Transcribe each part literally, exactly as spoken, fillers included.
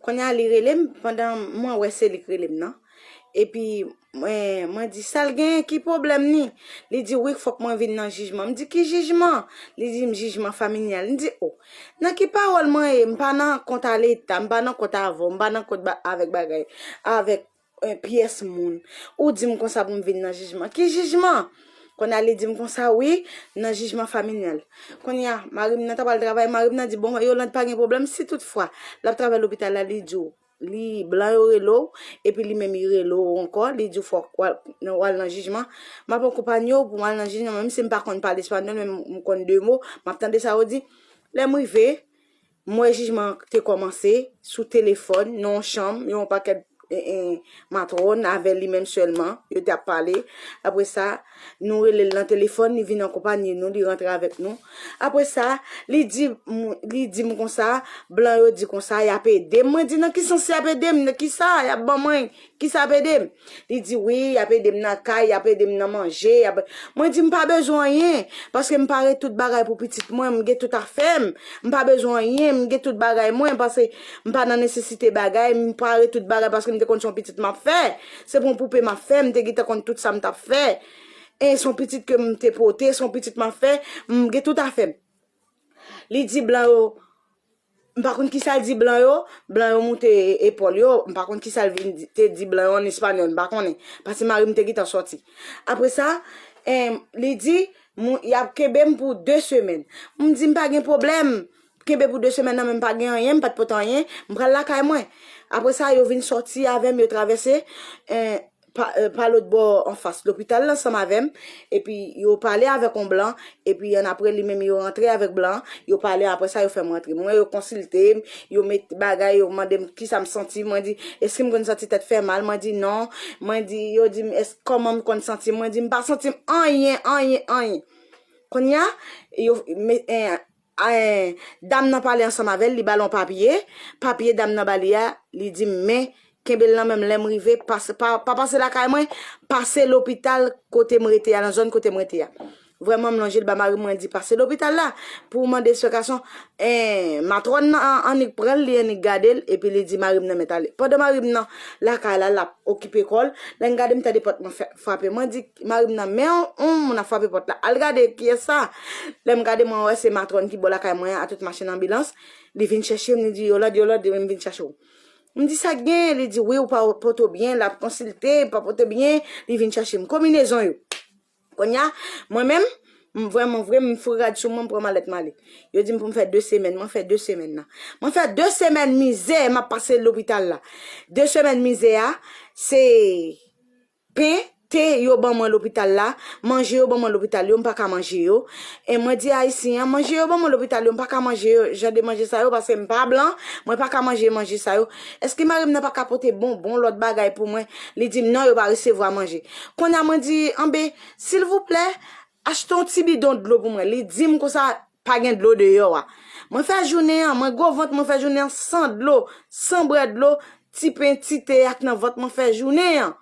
Kounye a li rele m, pandan mwen wè se li k rele m nan. Epi mwen, mwen di, "Sa l genyen, ki pwoblèm ni?" Li di, "Wi, fòk mwen vin nan jijman." M di, "Ki jijman?" Li di m, "Jijman familyal." M di, "O, nan ki pawòl mwen ye? M pa nan kont a Leta, m pa nan kont avè w, m pa nan kont ba- avèk bagay, avèk eh, pyès moun. Ou di m konsa pou m vin nan jijman." "Ki jijman?" Kounye a li di m konsa, "Wi, nan jijman familyal." Kounye a, mari m nan ta pral travay, mari m nan di, "Bon, Yolande, pa gen pwoblèm, si tout fwa l ap travay lopital la, li di w, li blan yo rele w, epi li menm li rele w ankò, li di w fòk w al, w al nan jijman, m ap akonpanye w pou m al nan jijman, menm si m pa konn pale espanyòl, men m konn de mo, m ap tande sa yo di." Lè m rive, m wè jijman an te kòmanse sou telefòn, nan yon chanm, yon pakèt, eh, eh, matwòn avè li menm sèlman, yo te ap pale. Apre sa, nou rele l nan telefòn, li vin akonpanye nou, li rantre avèk nou. Apre sa, li di, m- li di m konsa, "Blan yo di konsa, y ap ede m." Mwen di, "Nan ki sans y ap ede m? Nan ki sa y ap ban mwen? Ki sa y ap ede m?" Li di, "Wi, y ap ede m nan kay, y ap ede m nan manje, y ap." Mwen di, "M pa bezwen anyen, paske m pare tout bagay pou pitit mwen, m gen tout afè m. M pa bezwen anyen, m gen tout bagay mwen, paske m pa nan nesesite bagay, m pare tout bagay, paske m te konn se yon pitit m ap fè. Se pou yon poupe m ap fè, m te gentan konn tout sa m t ap fè. E se yon pitit ke m te pote, se yon pitit m ap fè, m gen tout afè m." Li di blan yo, m pa konn ki sa l di blan yo, blan yo moute epòl yo, m pa konn ki sa l vin di- te di blan yo an espanyòl, m pa konnen, paske mari m te gentan sòti. Apre sa, em, li di, moun- y ap kenbe m pou de semèn. M di, "M pa gen pwoblèm, kenbe pou de semèn nan, men m pa gen anyen, m pa t pote anyen, m pral lakay mwen." Apre sa, yo vin sòti avè m, yo travèse, eh, pa, eh, pa lòt bò anfas lopital la ansanm avè m, epi yo pale avèk yon blan, epi annapre li menm yo rantre avèk blan, yo pale, apre sa yo fè m rantre. Mwen, yo konsilte m, yo met bagay, yo mande m kisa m santi, mwen di, "Èske m konn santi tèt fè mal?" Mwen di, "Non." Mwen di, yo di m, "Èske kòman m konn santi m?" Mwen di, "M pa santi m anyen, anyen, anyen." Kounye a, yo, me- eh, eh, dam nan pale ansanm avè l, li ba l yon papye, papye dam nan ba li a, li di m, "Men, kenbe l nan men m, lè m rive, pase- pa, pa pase lakay mwen, pase lopital kote m rete a, nan zòn kote m rete a." Vrèman, m lonje l ba mari m, mwen di, "Pase lopital la pou w mande esplikasyon." Eh, matwòn nan an- annik pran l, li annik gade l, epi li di mari m nan mèt ale. Pandan mari m nan lakay la, l ap okipe kò l, lè m gade, m tande pòt mwen fè- frape. Mwen di mari m nan, "Men yon, yon moun ap frape pòt la. Al gade kiyès sa." Lè m gade, mwen wè se matwòn ki bò lakay mwen an, a tout machin anbilans. Li vin chèche m, li di, "Yolande, Yolande, m vin chèche w." M di, "Sa k gen?" Li di, "Wi, ou pa pote w byen." L ap konsilte, pa pote byen, li vin chèche m. Konbinezon yo. Kounye a, mwen menm, m vrèman vre, m foure rad sou mwen, m pran malèt m ale. Yo di m pou m fè de semèn, mwen fè de semèn nan. Mwen fè de semèn mizè, m ap pase lopital la. De semèn mizè a, se pen, te yo ban mwen lopital la, manje yo ban mwen lopital yo, m pa ka manje yo. E mwen di Ayisyen an, "Manje yo ban mwen lopital yo, m pa ka manje yo, jan de manje sa yo, paske m pa blan, mwen pa ka manje manje sa yo. Èske mari m nan pa ka pote bonbon, lòt bagay pou mwen?" Li di m, "Non, yo pa resevwa manje." Kounye a mwen di, "Anben, silvouplè, achte yon ti bidon dlo pou mwen." Li di m konsa, "Pa gen dlo deyò a." Mwen fè jounen an, mwen gwo vant, mwen fè jounen an san dlo, san bwè dlo, ti pen, ti te ak nan vant mwen fè jounen an.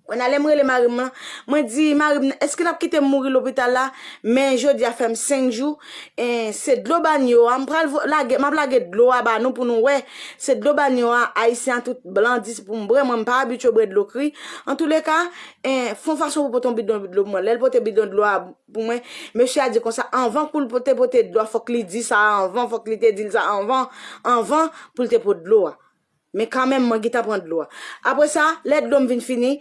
Kounye a lè m rele mari m lan, mwen di mari m nan, "Èske l ap kite m mouri lopital la?" Men jodi a fè m senk jou, en, se dlo banyo a, m pral vo- lage, m ap lage dlo a ba nou pou nou wè. Se dlo banyo a, Ayisyen an tout blan di pou m bwè, mwen m pa abitye bwè dlo kri. Antouleka, en, fè yon fason pou pote yon bidon dlo pou mwen. Lè l pote bidon dlo a pou mwen, mesye a di konsa, anvan pou l pote, pote dlo a, fòk li di sa anvan, fòk li te di l sa anvan, anvan pou l te pote dlo a. Men kanmenm, mwen gentan pran dlo a. Apre sa, lè dlo m vin fini,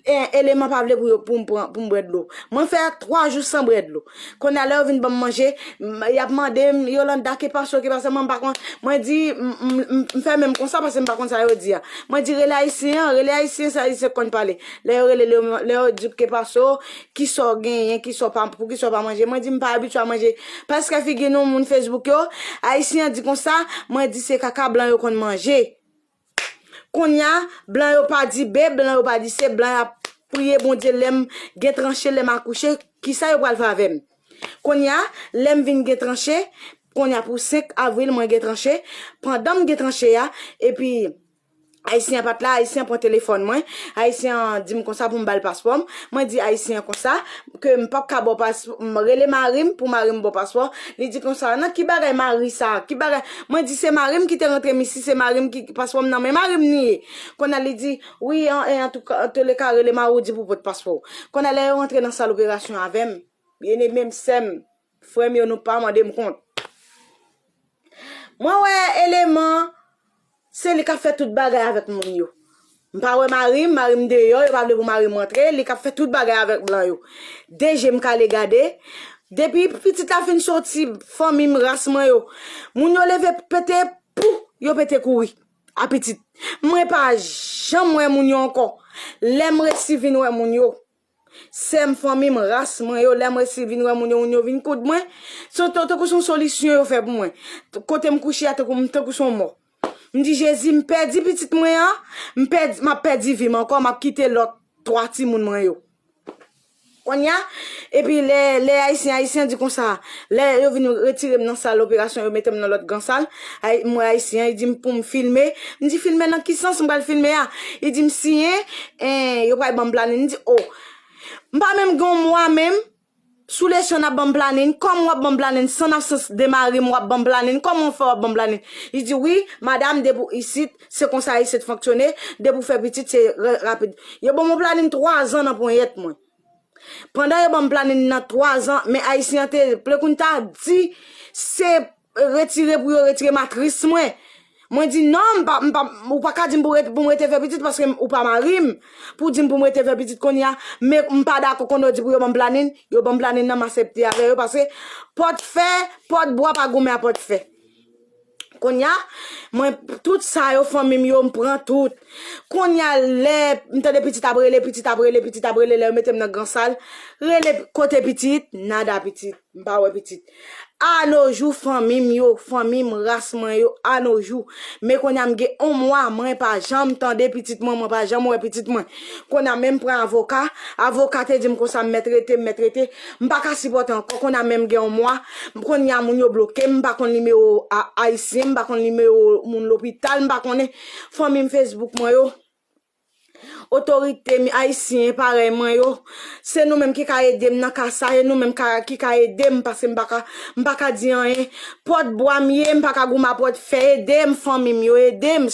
e, eleman pa vle pou yo, pou m pran, pou m bwè dlo. Mwen fè twa jou san bwè dlo. Kounye a, lè yo vin ban m manje, m- y ap mande m, "Yolanda, ke paso, ke paso?" Mwen, m pa konn. Mwen di, m, m, m, m fèmen m konsa paske m pa konn sa yo di a. Mwen di, "Rele Ayisyen an, rele Ayisyen, se Ayisyen k konn pale." Lè yo rele, lè yo, lè yo di, "Ke paso, kisa w genyen, kisa w pa, poukisa w pa manje?" Mwen di, "M pa abitye a manje." Paske figi nou, moun Facebook yo, Ayisyen an di konsa, mwen di, "Se kaka blan yo konn manje." Kounye a, blan yo pa di B, blan yo pa di C, blan yo ap priye Bondye lè m gen tranche, lè m akouche, kisa yo pral fè avè m? Kounye a, lè m vin gen tranche, kounye a pou senk avril, mwen gen tranche, pandan m gen tranche a, epi Ayisyen an pa t la, Ayisyen an pran telefòn mwen. Ayisyen an di m konsa pou m ba l paspò m. Mwen di Ayisyen an konsa, ke m p ap ka ba w paspò, m rele mari m pou mari m ba w paspò. Li di konsa, nan ki bagay mari sa? Ki bagay? Mwen di se mari m ki te rantre m isi, se mari m ki paspò m nan men mari m li ye. Kounye a li di, wi, an, an, antouka, antoleka, rele mari w di pou pote paspò w. Kounye a lè yo rantre nan sal operasyon avè m, byeneme m, sè m, frè m yo, nou pa mande m kont. Mwen wè eleman, se li k ap fè tout bagay avèk moun yo. M pa wè mari m, mari m deyò, yo pa vle pou mari m rantre, li k ap fè tout bagay avèk blan yo. De je m kale gade, depi pitit la fin soti, fanmi m, ras mwen yo, moun yo leve pete, pou, yo pete kouri. A pitit. Mwen pa janm wè moun yo ankò. Lè m resi vin wè moun yo, sè m, fanmi m, ras mwen yo, lè m resi vin wè moun yo, moun yo vin koud mwen. Se tankou se yon solisyon yo fè pou mwen. Kote m kouche a, tankou, tankou se yon mò. M di, Jezi, m pèdi pitit mwen an, m pèdi, m ap pèdi vi m ankò, m ap kite lòt twa timoun mwen yo. Kounye a, epi lè, lè Ayisyen, Ayisyen di konsa, lè yo vin retire m nan sal operasyon, yo mete m nan lòt gran sal, ay, m wè Ayisyen an, li di m pou m filme. M di, filme nan ki sans m pral filme a? Li di m siyen, en, yo pral ban m planin. M di, o, m pa menm gen yon mwa menm, sou leson n ap ban m planin, kòman w ap ban m planin, san absans de mari m w ap ban m planin, kòman w fè w ap ban m planin? Li di, wi, madanm, depi w isit, se konsa isit fonksyone, depi w fè pitit, se ra-, rapid. Yo ban m yon planin twa zan nan ponyèt mwen. Pandan yo ban m planin nan twa zan, men Ayisyen an te, Plekounta di, se retire pou yo retire matris mwen. Mwen di, non, m pa, m pa, ou pa ka di m pou rete, pou m rete fè pitit, paske m, ou pa mari m. Pou di m pou m rete fè pitit kounye a, men m pa dakò kounye a, yo di pou yo ban m planin, yo ban m planin nan, m aksepte avè yo, paske pòt fè, pòt bwa pa goumen a pòt fè. Kounye a, mwen, tout sa yo, fanmi m yo, m pran tout. Kounye a, lè m tande pitit ap rele, pitit ap rele, pitit ap rele, lè yo mete m nan gran sal, rele kote pitit, nada pitit, m pa wè pitit. Anojou, fanmi m yo, fanmi m, ras mwen yo, anojou. Men kounye a, m gen yon mwa, mwen pa janm tande pitit mwen, mwen pa janm wè pitit mwen. Kounye a, men m pran avoka, avoka te di m konsa, m mèt rete, m mèt rete. M pa ka sipòte ankò, kounye a menm gen yon mwa, kounye a moun yo bloke m, m pa konn nimewo a-, ayisyen, m pa konn nimewo moun lopital, m pa konnen fanmi m Facebook mwen yo. Otorite m, ayisyen parèy mwen yo, se nou menm ki ka ede m nan ka sa, e nou menm ka, ki ka ede m, paske m pa ka, m pa ka di anyen. Pòt bwa m ye, m pa ka goumen a pòt fè, ede m, fanmi m yo, ede m.